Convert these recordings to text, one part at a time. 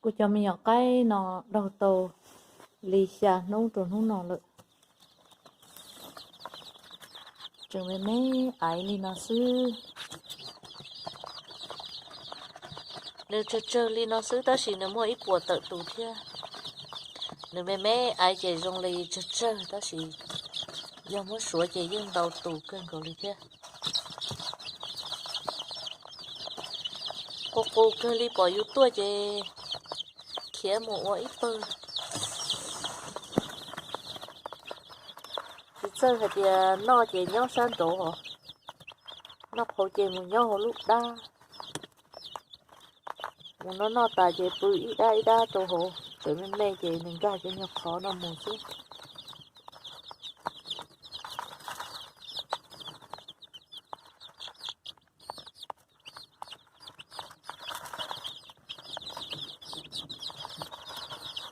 Kuv cov me nyuam qaib no daug tau li xya hnub rau hnub no lawm, tseem me me aiv li no xwb. Nws tsawg tsawg li no xwb tab sis nws muaj ib puas tawm tus thiab. Nws me me aiv ces zoo li tsawg tsawg tab sis yog muab suav ces yeej ntau tus kawg nkaus li thiab. Qus qus kawg li, pom yus tuaj ces khiav mus ua ib pawg. Tsis txawj hais tias noj ces nyob sab nraud os, noj qhauv ces mus nyob hauv lub dab. Mus noj noj tas ces pw ib dab ib dab rau hauv, tseem me me ces nws nkag cov nyuag qhov no mus xwb.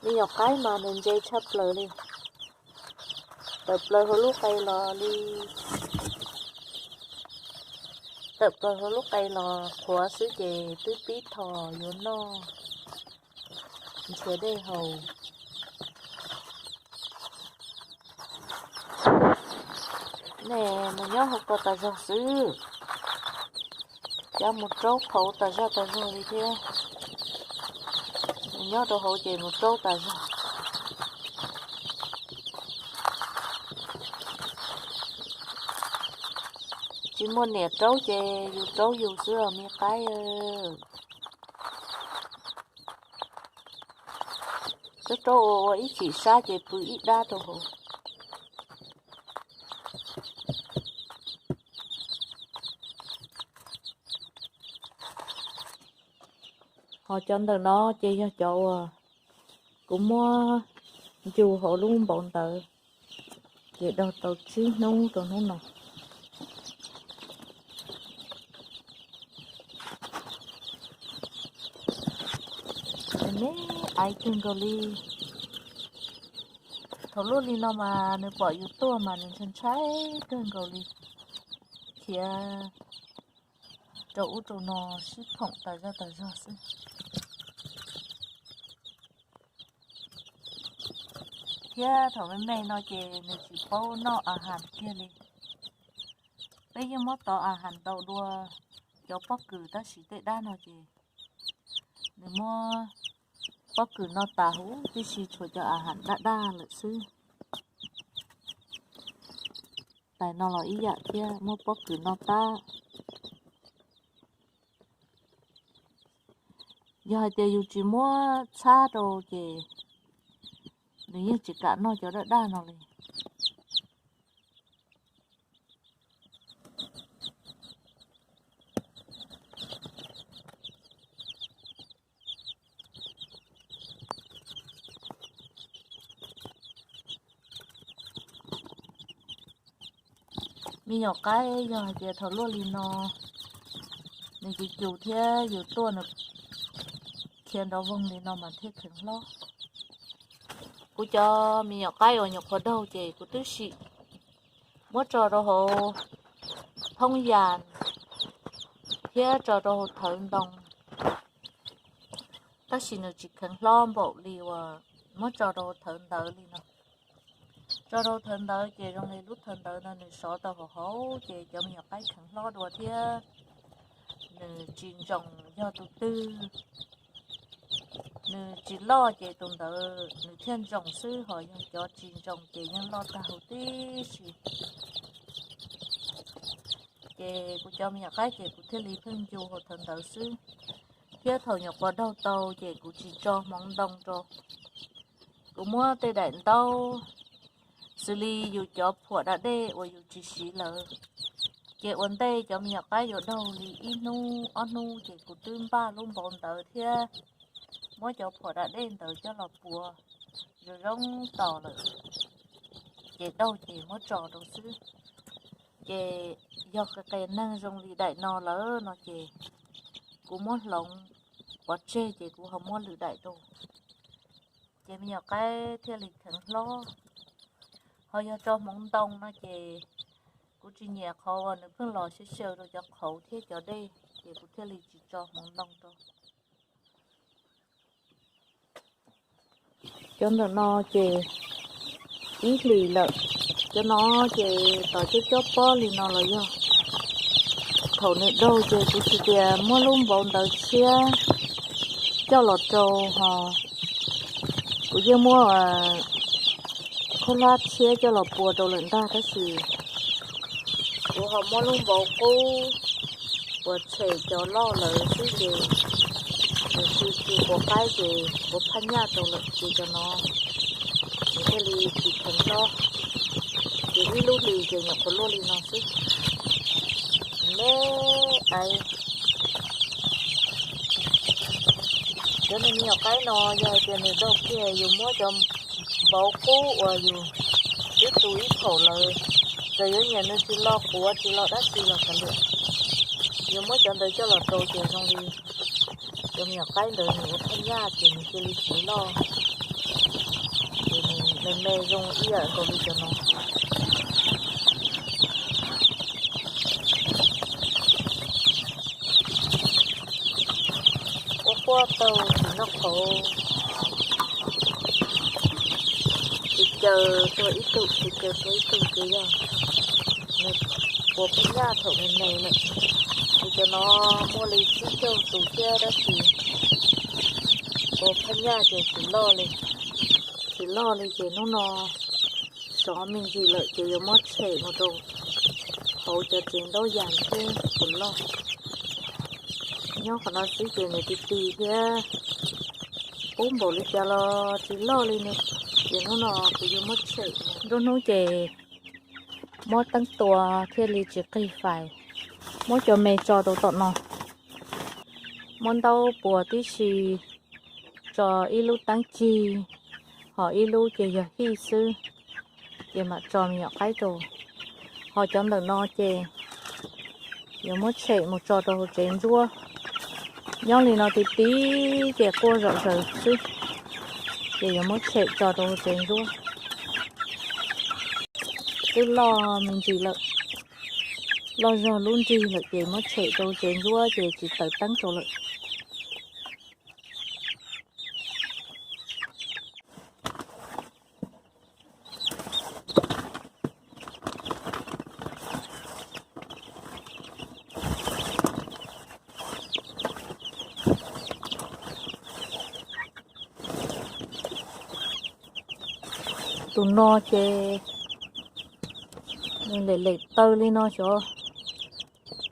Me nyuam qaib mas nws ntse tshaj plaws li, tawm plaws hauv lub qe los li, tawm plaws hauv lub qe los qhuav xwb ces twb pib tho yuav noj, nrhiav dej haus. Nej mus nyob hauv ko tas zog xwb, cov mus raub qhauv tas zog tas zog li thiab. Mus nyob rau hauv ces mus raub tas zog. Tsis muaj niam raub ces yus raub yus xwb os me qaib. Raub raub ua ua ib chim sab ces pw ib dab rau hauv. Ho cov ntawm no ces yog cov uas kuv muab ncu hauv lub npauv ntawv, ces daug tau tsib hnub rau hnub no. Me aiv kawg nkaus li. Thaum luaj li no mas nws pom yus tuaj mas nws ntshai ntshai kawg nkaus li, khiav rau ub rau no sib phoom tas zog tas zog xwb. Thiab thaum me me no ces nws tsis paub noj a has kiag li. Peb yeej muab tov a has ntau dua cov pob kws tab sis tej dab no ces nws muab pob kws no tas huv tib si, tshuav cov a has daj daj lawm xwb. Tais no los ib yam thiab, muab pob kws no tab. Yog hais tias yus tsis muab txhab rau ces nws yeej tsis kam noj cov daj daj no li. Me nyuam qaib yog hais tias thaum luaj li no nws cus cus thiab yus tuaj nws khiav nrov voog li no mas thiaj kheev hlob. Kuv cov me nyuam qaib uas nyuam qhuav daug ces kuv twb sim muab tso rau hauv thoob yas thiab tso rau hauv thawv ntoo, tab sis nws tsis kheev hlob npaum li uas muab tso rau hauv thawv ntawv li no. Tso rau thawv ntawv ces zoo li lub thawv ntawv no nws sov tau hauv hauv ces cov me nyuam qaib kheev hlob dua thiab. Nws tsis ntsoos yog tus twg, nws tsis loj ces tus ntawd nws thiaj ntsoos xwb, ho yog cov tsis ntsoos ces yeej loj tag huv tib si. Ces kuv cov me nyuam qaib ces kuv thiaj li pheej ncu hauv thawv ntawv xwb, thiab thaum nyuam qhuav daug tau ces kuv tsis tso hmoov ntoo rau. Kuv muab tej daim ntaub xws li yus cov phuam da dej uas yus tsis siv lawm, ces ua ntej cov me nyuam qaib yuav daug li ib hnub ob hnub ces kuv twb npaj lub npau ntawv thiab muab cov phuam da dej ntawd coj los puas zoo zoo tos lawm, ces daug ces muab tso rau xwb. Ces yog qe qe neeg zoo li daim no lawm no ces kuv muab hloov pov tseg ces kuv ho muab lwm daim rau, ces me nyuam qaib thiaj li kheev hlob. Ho yog tso hmoov ntoo no ces kuv tsis nyiam qhov uas nws pheej los xyaw xyaw rau cov qhauv thiab cov dej, ces kuv thiaj li tsis tso hmoov ntoo rau. Cov ntawm no ces ib hlis lawm. Cov no ces tom cov cob pob li no los yog thaum nws daug ces kuv tsis tias muab lub npauv ntawv tshiab coj los rau ho kuv yeej muab khaub hlab tshiab coj los pua rau lawm ntag, tab sis kuv ho muab lub npauv qub uas tshem cov loj lawm xwb ces nws tsis tsis quav qaib ces kuv phaj nyaj rau lawm ces cov no nws thiaj li tsis kheev hlob. Ces ib lub hlis ces nyuam qhuav luaj li no xwb. Me aiv, cov me nyuam qaib no yog hais tias nws daug kiag yus muab cov npauv qub uas yus twb tu ib phaum lawm, txawm yuav nyiam nws tsis lo quav tsis lo dab tsi los kav liam, yus muab cov ntawd coj los rau ces zoo li cov me nyuam qaib ntawd nws ua phaj nyaj ces nws cia li tsis loj, ces nws me me zoo ib yam nkaus li cov no. Quaj quaj taug tsis noj qhauv, tsis caw tuag ib tug, tsis caw tuag ib tug ces yog nws ua phaj nyaj thaum me me lawm. Ces cov no muaj li tsib caug tus thiab tab sis ua phaj nyaj ces tsis loj li, tsis loj li ces hnub no sov me ntsis lawm ces yuav muab tshem mus rau hauv cov tsev ntaub yas thiab puas loj. Nyob qhov no xwb ces nws ti ti thiab, qub npaum li cas los tsis loj li ne. Ces hnub no kuv yuav muab tshem, nruab hnub ces muab teeb tua thiaj li tsis qig fais. Muab cov me tso rau tom no, muab ntaub puas tib si, tso ib lub teeb cig, ho ib lub ces yog hij xwb, ces mam tso me nyuam qaib rau. Ho cov ntawm no ces yuav muab tshem mus tso rau hauv tsev ntsuab. Nyob li no ti ti ces quaj zom zaws xwb, ces yuav muab tshem tso rau hauv tsev ntsuab. Twb loj me ntsis lawm, loj zog lub nrig lawm ces muab tshem rau hauv tsev ntsuab ces tsis taws teeb rau lawm. Tus no ces nws lem lem taw li no xyov,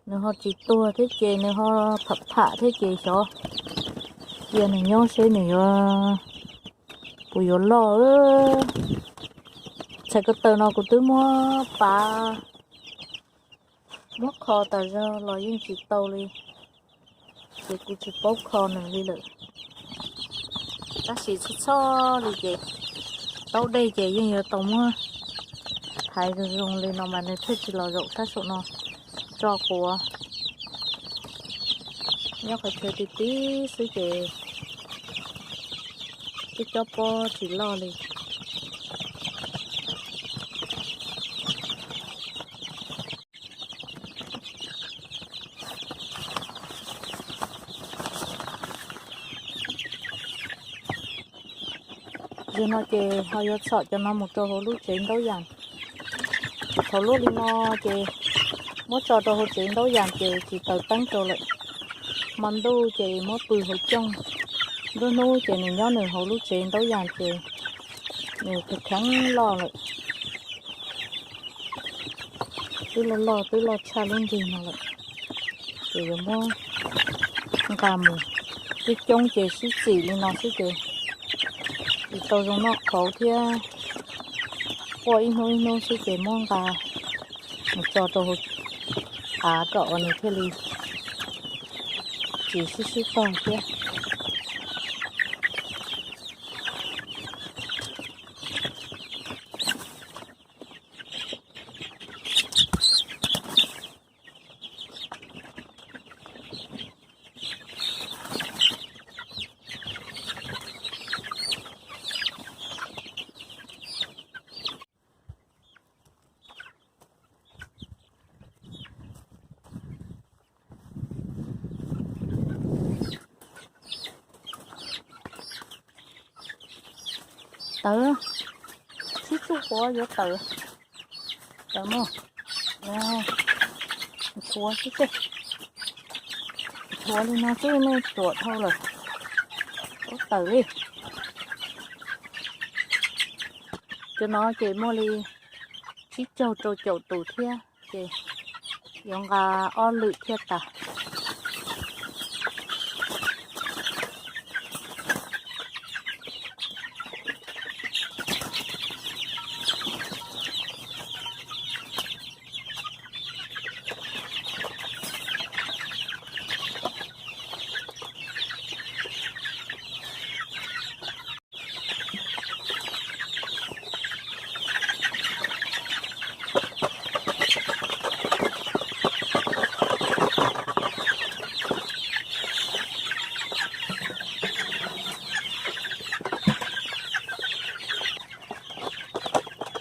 nws ho tsis tuag thiab ces nws ho pham pham thiab ces xyov cia nws nyob seb nws yuav, puas yuav loj. Txhais ko taw no kuv twb muab pav, muab kho tas zog los yeej tsis tau li, ces kuv tsis paub kho nws li lawm. Tab sis txhob txhob li ces taub dej ces yeej yuav tau muab thaiv zoo zoo li no mas nws thiaj tsis los zaum sab saum no tso quav. Nyob qhov chaw ti ti xwb ces twb cob pob tsis loj li. Zaum no ces ho yuav txhom cov no mus rau hauv lub tsev ntaub yas. Thaum luaj li no ces muab tso rau hauv tsev ntaub yas ces tsis taws teeb rau lawm. Hmo ntuj ces muab pw hauv cooj, nruab hnub ces nws nyob nws hauv lub tsev ntaub yas ces nws kheev kheev loj lawm. Twb loj loj twb loj tshaj lub nrig no lawm, ces yuav muab nqa mus. Coob coob ces sib txim li no xwb ces tsis tau zoo noj qhauv thiab, quaj ib hnub ib hnub xwb ces muab nqa mus tso rau av kom uas nws thiaj li tsis sib sib tog thiab. Tawv, sib txuj quav yuav tawv. Tawv mog. Nthuav xwb, nthuav li no xwb nej ruam dhau lawm. Ub, tawv li. Cov no ces muaj li tsib caug rau caum tus thiab ces yuav nqa ob lwm thiaj tas.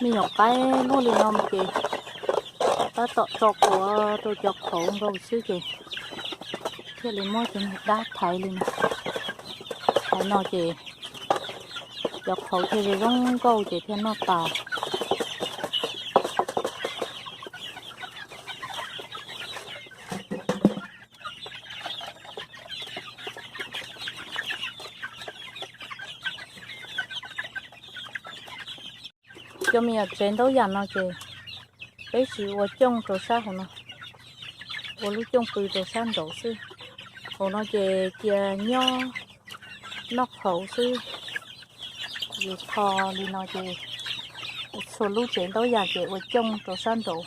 Me nyuam qaib luaj li no ces tab tom tso quav rau cov qhauv nkaus xwb ces thiaj li muab cov niag dab thaiv li no. Thaiv no ces cov qhauv thiaj zoo zoo nkauj ces thiaj noj tas. Cov me nyuam tsev ntaub yam no ces peb tsis ua cooj rau sab hauv no, ua lub cooj pw rau sab nraud xwb. Hauv no ces cia nyob noj qhauv xwb. Yus tho li no ces txhua lub tsev ntaub yam ces ua cooj rau sab nraud.